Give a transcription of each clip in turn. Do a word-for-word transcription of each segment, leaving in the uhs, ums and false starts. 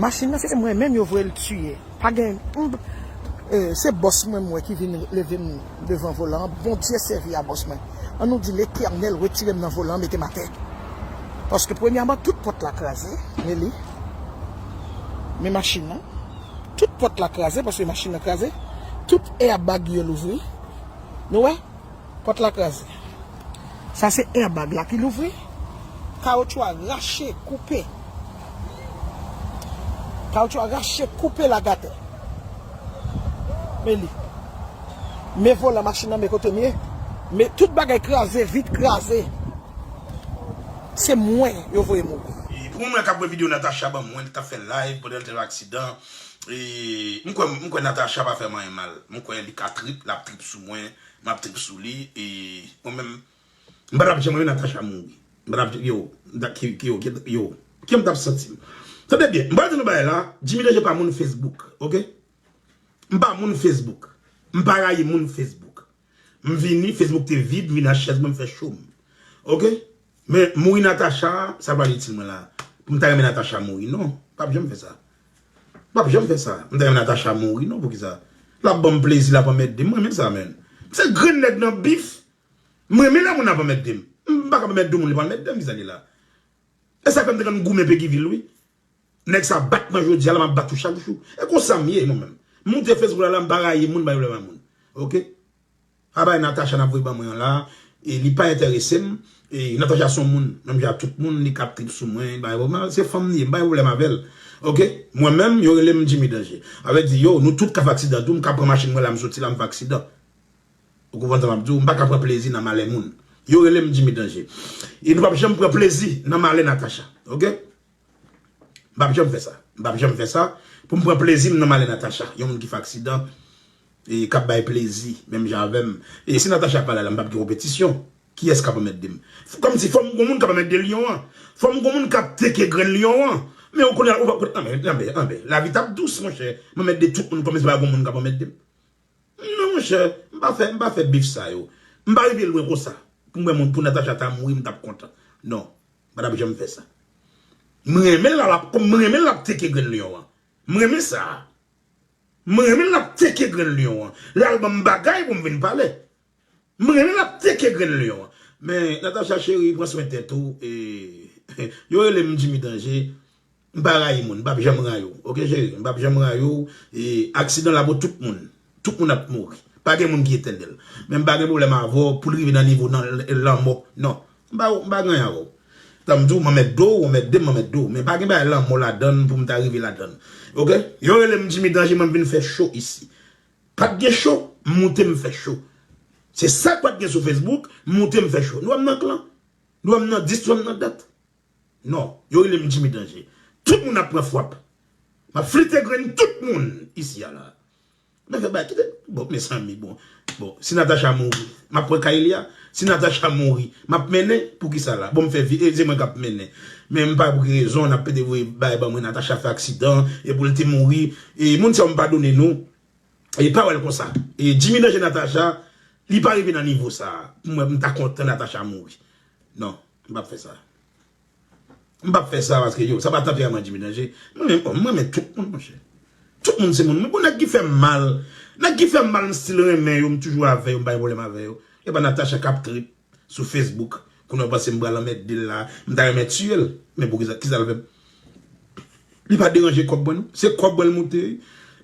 Machin nan se mwen menm yo voye l tiye. Pa gen, m, eh, se bòs mwen, mwen ki vin leve m devan volan an. Bondye sèvi a bòs mwen. An nou di Letènèl retire m nan volan an, mete m atè. Paske premyèman, tout pòt la kraze, men li, men machin nan, tout pòt la kraze, paske machin nan kraze, tout airbag yo louvri. Nou wè? Pòt la kraze. Sa se airbag la ki louvri. Kawotchou a rache, koupe. Kawotchou a rache, koupe, lage atè. Men li. Men volan machin nan, men kote m ye. Men tout bagay kraze, vit kraze. Se mwen yo voye mouri. E pou moun k ap wè videyo Natacha ban mwen, li t ap fè live pandan l te nan aksidan. E m kwè, m kwè Natacha pa fè m anyen mal. M kwè li ka trip, l ap trip sou mwen. M ap trip sou li, e mwen menm, m pa t ap janm renmen Natacha mouri. M pa t ap, yo, m ta, ki, ki, yo, ki, yo, ki m t ap santi m? Tande byen, m pral di nou bagay la, Jimmy Danje pa moun Facebook, oke? M pa moun Facebook. M pa rayi moun Facebook. M vini, Facebook te vid, m vin ak chèz mwen, m fè show m. Oke? Men mouri Natacha, sa pral itil mwen la. Pou m ta renmen Natacha mouri, non. M p ap janm fè sa. M p ap janm fè sa. M ta renmen Natacha mouri, non, poukisa? L ap ban m plezi, l ap anmède m. Mwen renmen sa, menn. Se grenn nèg nan bif. Mwen renmen lè moun ap anmède m. M pa ka anmède yon moun, li pa anmède m, kisa li la? E sa fè m te konn goumen Peguy Ville, wi. Nèg sa bat mwen jodi a la, m ap bat ou chak jou. E konsa m ye, mwen menm. M moute Facebook la, la, m pa rayi moun, m pa gen pwoblèm ak moun. Oke? A bay Natacha n ap voye ban mwen an la, e li pa enterese m. E Natacha se yon moun, menm jan ak tout moun, li ka ap trip sou mwen, li pa gen pwoblèm, se fanm li ye, m pa gen pwoblèm avè l. Oke? Mwen menm, yo rele m Jimmy Danje. Sa vle di, yo, nou tout ka fè aksidan tou, m ka pran machin mwen la, m soti la, m fè aksidan. Ou konprann sa m ap di w? M pa ka pran plezi nan malè moun. Yo rele m Jimmy Danje. E nou p ap janm pran plezi nan malè Natacha. Oke? M p ap janm fè sa. M p ap janm fè sa. Pou m pran plezi m nan malè Natacha. Yon moun ki fè aksidan, e k ap bay plezi, menm jan avè m. E si Natacha pa la, la, m p ap gen konpetisyon. Kiyès k ap anmède m? Kòmsi fò m gon moun k ap anmède lyon an. Fò m gon moun k ap teke grenn lyon an. Men ou konnen, ou pa, anben, anben, anben, lavi t ap dous, monchè. M anmède tout moun kòmsi pa gon moun k ap anmède m. Non, monchè, m pa fè, m pa fè bif sa yo. M pa rive lwen konsa. Pou m wè moun, pou Natacha ta mouri, m t ap kontan. Non, m pa t ap janm fè sa. M renmen l, l ap, m renmen l ap teke grenn lyon an. M renmen sa. M renmen l ap teke grenn lyon an. L al ban m bagay pou m vin pale. M renmen l ap teke grenn lyon an. Men, Natacha cheri, pran swen tèt ou. E, yo rele m Jimmy Danje. M pa rayi moun, m p ap janm rayi w. Oke, cheri? M p ap janm rayi w. E, aksidan la pou tout moun. Tout moun ap mouri. Pa gen moun ki etènèl. Men m pa gen pwoblèm avè w pou l rive nan nivo nan l-, lanmò. Non. M pa, m pa gen anyen avè w. Tan m di w, m anmède w, w anmède m, m anmède w. Men pa gen bagay lanmò ladan l pou m ta rive ladan l. Oke? Yo rele m Jimmy Danje, mwen m vin fè cho isi. Pa t gen cho, m moute m fè cho. Se sa k pa t gen sou Facebook, m moute m fè cho. Nou wè m nan klan? Nou wè m nan dis, nou wè m nan dat? Non, yo rele m Jimmy Danje. Tout moun ap pran fwap. M ap flite grenn tout moun isi a la. Men fè bay, kite, bon, mezanmi, bon. Bon, si Natacha mouri, m ap pran kay li a. Si Natacha mouri, m ap mennen, poukisa la? Bon, m fè vi, e, se mwen k ap mennen. Men m pa pou ki rezon, n ap pede voye bay ban mwen, Natacha fè aksidan, e pou l te mouri. E moun sa yo m padone nou. E pa wè l konsa. E Jimmy Danje Natacha, li pa rive nan nivo sa. Pou mwen, m ta kontan Natacha mouri. Non, m p ap fè sa. M p ap fè sa paske, yo, sa pa tanperaman Jimmy Danje. Mwen menm, mwen renmen tout moun, monchè. Tout moun se moun. Mwen, bon, nèg ki fè m mal, nèg ki fè m mal, m still renmen yo, m toujou avè yo, m pa gen pwoblèm avè yo. E pa Natacha k ap trip sou Facebook. Kounye a w panse m pral anmède l la, m ta renmen tiye l. Men poukisa, kisa l fè m? Li pa deranje kòb mwen, non. Se kòb mwen l moute, wi.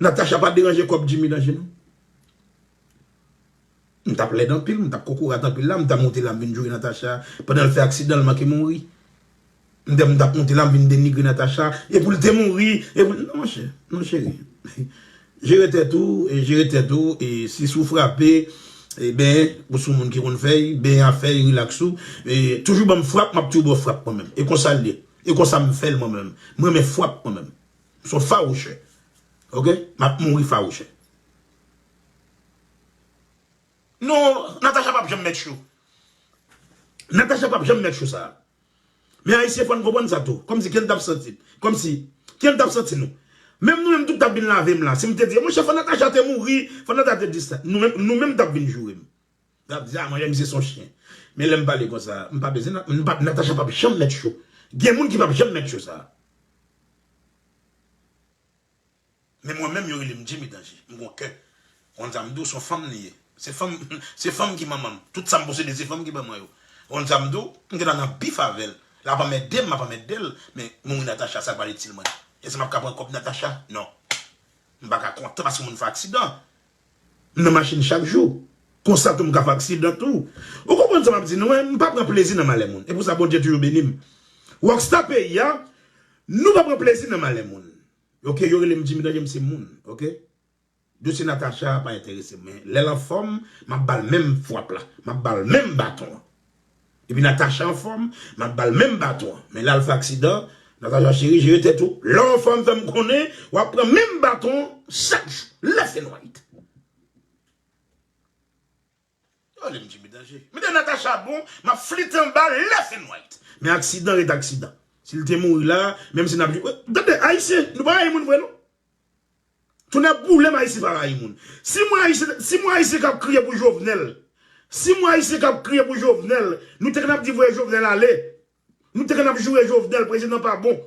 Natacha pa deranje kòb Jimmy Danje, non. M t ap lèd anpil, m t ap kokorat anpil la, m t ap moute la, m vin joure Natacha, pandan l fè aksidan, l manke mouri. M t, m t ap moute la, m vin denigre Natacha, e pou l te mouri, e pou l, non, monchè, non, cheri. Jere tèt ou, e jere tèt ou, e si sou frape, e ben, ou se yon moun ki konn fè l, ben afè, rilaks ou, e toujou ban m frap, m ap toujou ba w frap mwen menm. E konsa l ye. E konsa m fè l mwen menm. Mwen renmen frap mwen menm. M se yon fawouchè. Ok? M ap mouri fawouchè. Non, Natacha p ap janm mèt cho. Natacha p ap janm mèt cho sa. Men Ayisyen, fò n konprann sa tou. Kòmsi, kijan n t ap santi? Kòmsi, kijan n t ap santi nou? Menm nou menm tou k t ap vin lave m la, si m te di, monchè, fò Natacha te mouri, fò Natacha te di sa. Nou menm, nou menm t ap vin joure m. N ap di, a, mwen, misye se yon chen. Men lè m pale konsa, m pa bezwen, m pa, Natacha p ap janm mèt cho. Gen moun ki p ap janm mèt cho sa. Men mwen menm, yo rele m Jimmy Danje. M gon kè. Konn sa m di w, se yon fanm li ye. Se fanm, se fanm ki manman m. Tout sa m posede, se fanm ki ban mwen yo. Konn sa m di w, m gentan nan bif avè l. L ap anmède m, m ap anmède l. Men mouri Natacha, sa pa itil mwen. Èske m ap ka pran kòb Natacha? Non. M pa ka kontan paske moun fè aksidan. M nan machin chak jou. Konsa tou m ka fè aksidan tou. Ou konprann sa m ap di nou, en? M pa pran plezi nan malè moun. E pou sa Bondye toujou beni m. Rockstar peyi a, nou pa pran plezi nan malè moun. Ok, yo rele m Jimmy Danje, m se moun, ok? Dosye Natacha pa enterese m, men lè l anfòm, m ap ba l menm frap la, m ap ba l menm baton an. Epi Natacha anfòm, m ap ba l menm baton an. Men lè l fè aksidan, Natacha cheri, jere tèt ou. Lè w anfòm, fè m konnen, w ap pran menm baton an chak jou, left and right. Yo rele m Jimmy Danje. Men de Natacha bon, m ap flit anba left and right. Men aksidan ret aksidan. Si l te mouri la, menm si n ap jwe. Tande, Ayisyen, nou pa rayi moun vre, non. Tonnè boule m, Ayisyen pa rayi moun. Si mwen Ayisyen, si mwen Ayisyen k ap kriye pou Jovenel, si mwen Ayisyen k ap kriye pou Jovenel, nou te konn ap di voye Jovenel ale. Nou te konn ap joure Jovenel, prezidan pa bon.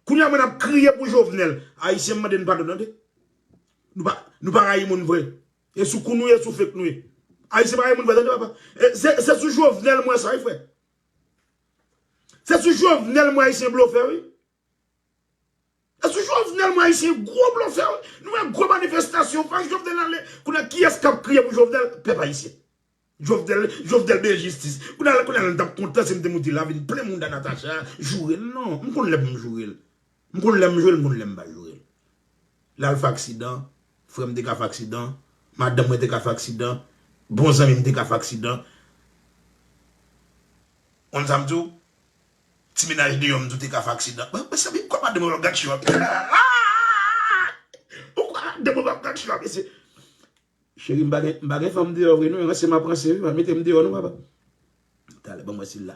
Kounye a mwen ap kriye pou Jovenel. Ayisyen, m mande n padon, tande. Nou pa, nou pa rayi moun vre. E sou kou nou ye, sou fake nou ye. Ayisyen pa rayi moun vre, tande papa. E se, se sou Jovenel m wè sa, wi, frè. Se sou Jovenel m wè Ayisyen blofè, wi. Se sou Jovenel m wè Ayisyen gwo blofè, wi. Nou wè gwo manifestasyon, fè Jovenel ale. Kounye a, kiyès k ap kriye pou Jovenel? Pèp ayisyen. Jovenel, Jovenel bezwen jistis. Kounye a, kounye a, n t ap kontan si m te moute la, vin plen mouda Natacha, joure l. Non, m konn lè pou m joure l. M konn lè m joure l, m konn lè m pa joure l. Lè l fè aksidan, frè m te ka fè aksidan, madanm mwen te ka fè aksidan, bon zanmi m te ka fè aksidan. Konn sa m di w? Ti mennaj deyò m tou te ka fè aksidan. Mwen, mwen santi kò madanm mwen ap gad cho ap. Ou kwè madanm mwen ap gad cho ap, mesye? Cheri, m pa gen, m pa gen fanm deyò vre non, e ranse m ap ranse wi, pa mete m deyò non, papa. Talè, ban mwen sila.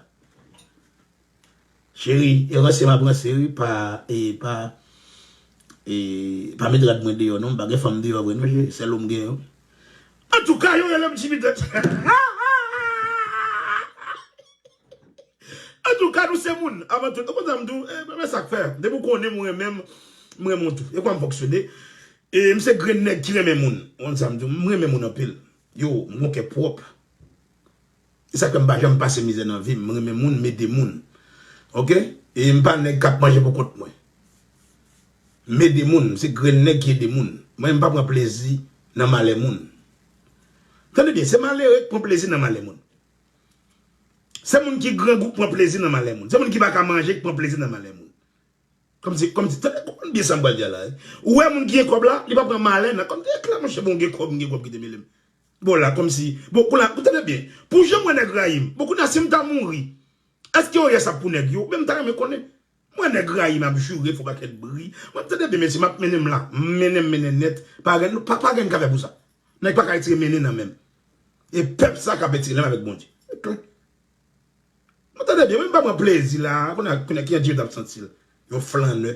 Cheri, e ranse m ap ranse wi, pa, e, pa, e, pa met rad mwen deyò non, m pa gen fanm deyò vre non, cheri, sèl ou m gen yo. Antouka, yo rele m Jimmy Dutch. Antouka, nou se moun, avan tout. Ou konn sa m di w, e, men sa k fè. Depi w konnen m renmen m, m renmen w tou. E kwa m fonksyone. E m se grenn nèg ki renmen moun. Ou konn sa m di w, m renmen moun anpil. Yo, m gon kè pwòp. E sa k fè m pa janm pase mizè nan vi m. M renmen moun, m ede moun. Ok? E m pa nèg k ap manje pou kont mwen. M ede moun, m se grenn nèg ki ede moun. Mwen, m pa pran plezi nan malè moun. Tande byen, se malere k pran plezi nan malè moun. Se moun ki grangou k pran plezi nan malè moun. Se moun ki pa ka manje k pran plezi nan malè moun. Kòmsi, kòmsi, tande, konprann byen sa m pral di a la, wi. Ou wè moun ki gen kòb la, li pa pran malè nan, kòmsi, e klè, monchè, bon, m gen kòb, m gen kòb ki te mele m. Bon, la, kòmsi, bon, kou la, ou tande byen. Pou jan m wè nèg rayi m, bon, kounye a, si m ta mouri, èske yo rès ap pou nèg yo? Oubyen m ta renmen konnen. Mwen nèg rayi m ap joure, fè pakèt bri. Mwen tande byen, mesye, m ap mennen m la. M mennen, m mennen nèt. Pa gen, pa, pa gen ka fè pou sa. Nèg pa ka retire mennen nan men m. E pèp sa k ap retire nan men avèk Bondye. Se klè. Mwen tande byen, mwen m pa pran plezi la. Kounye a, kounye a, kijan Jimmy t ap santi l? Yon flannè.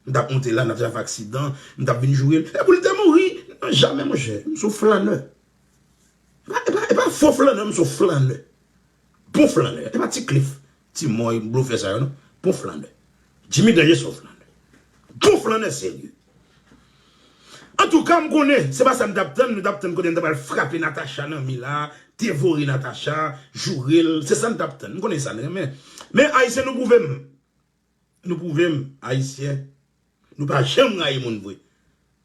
M t ap monte la, n ap fè aksidan, m t ap vin joure l. E pou l te mouri? Non, jamè, monchè. M se yon flannè. E pa, e pa, e pa fo flannè, m se yon flannè. Bon flannè. E pa ti Cliff, ti mòy, blofè sa yo, non. Bon flannè. Jimmy Danje se yon flannè. Bon flannè serye. Antouka, m konnen, se pa sa n t ap tann, nou t ap tann kote n ta pral frape Natacha nan mi la, devore Natacha, joure l, se sa n t ap tann. M konnen sa n renmen. Men, Ayisyen, nou pwouve m. Nou pwouve m, Ayisyen, nou pa janm rayi moun vre.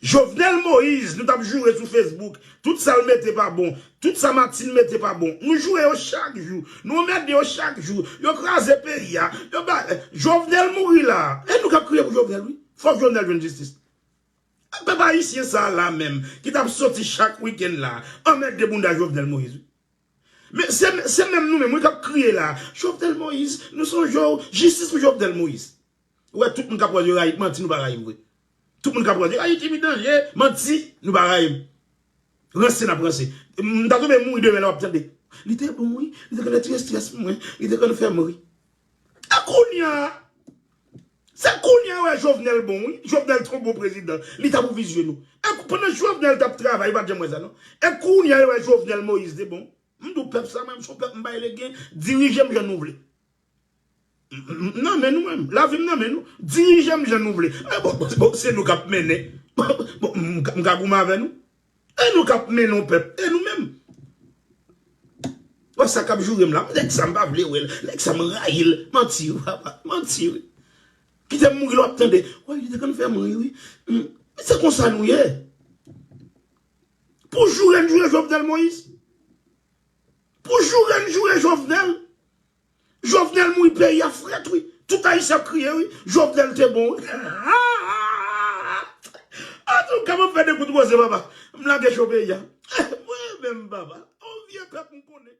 Jovenel Moïse, nou t ap joure sou Facebook. Tout sa l mete pa bon. Tout sa Martine mete pa bon. Nou joure yo chak jou. Nou anmède yo chak jou. Yo kraze peyi a. Yo ba, Jovenel mouri la. E nou k ap kriye pou Jovenel, wi. Fòk Jovenel jwenn jistis. Pèp ayisyen sa a la menm, ki t ap soti chak wikenn la, anmède bounda Jovenel Moïse, wi. Men se, se menm nou menm, wi, k ap kriye la. Jovenel Moïse, nou sonje w, jistis pou Jovenel Moïse. Ou wè, tout moun k ap wè yo rayi, manti, nou pa rayi m vre. Tout moun k ap ranse, Ayiti pi danje, manti, nou pa rayi m. Ranse n ap ranse. M ta tou vle mouri demen lè w ap tande. Li te bon wi, li te konn retire estrès mwen, li te konn fè m ri. E kounye a, se kounye a yo wè Jovenel bon wi, Jovenel te yon bon prezidan, li ta pou vizye nou. E pandan Jovenel t ap travay, yo pa t janm wè sa non. E kounye a yo wè Jovenel Moïse te bon. M di w pèp sa mwen, m se yon pèp m bay legen, dirije m jan nou vle. M nan men nou menm, lavi m nan men nou, dirije m jan nou vle. E bon, bon, bon, se nou k ap mennen. Bon, m ka goumen avè nou. E nou k ap mennen yon pèp, e nou menm. Wè sa k ap joure m la, nèg sa m pa vle wè l, nèg sa m rayi l, manti wi papa, manti wi. Kite m mouri lè w ap tande, wè li te konn fè m ri wi. Se konsa nou ye. Pou joure n joure Jovenel Moïse. Pou joure n joure Jovenel. Jovenel mouri peyi a frèt wi. Tout Ayisyen ap kriye wi. Jovenel te bon wi. Antouka m ap fè de kout koze papa. M lage cho peyi a. Mwen menm papa. On vye pèp m konnen.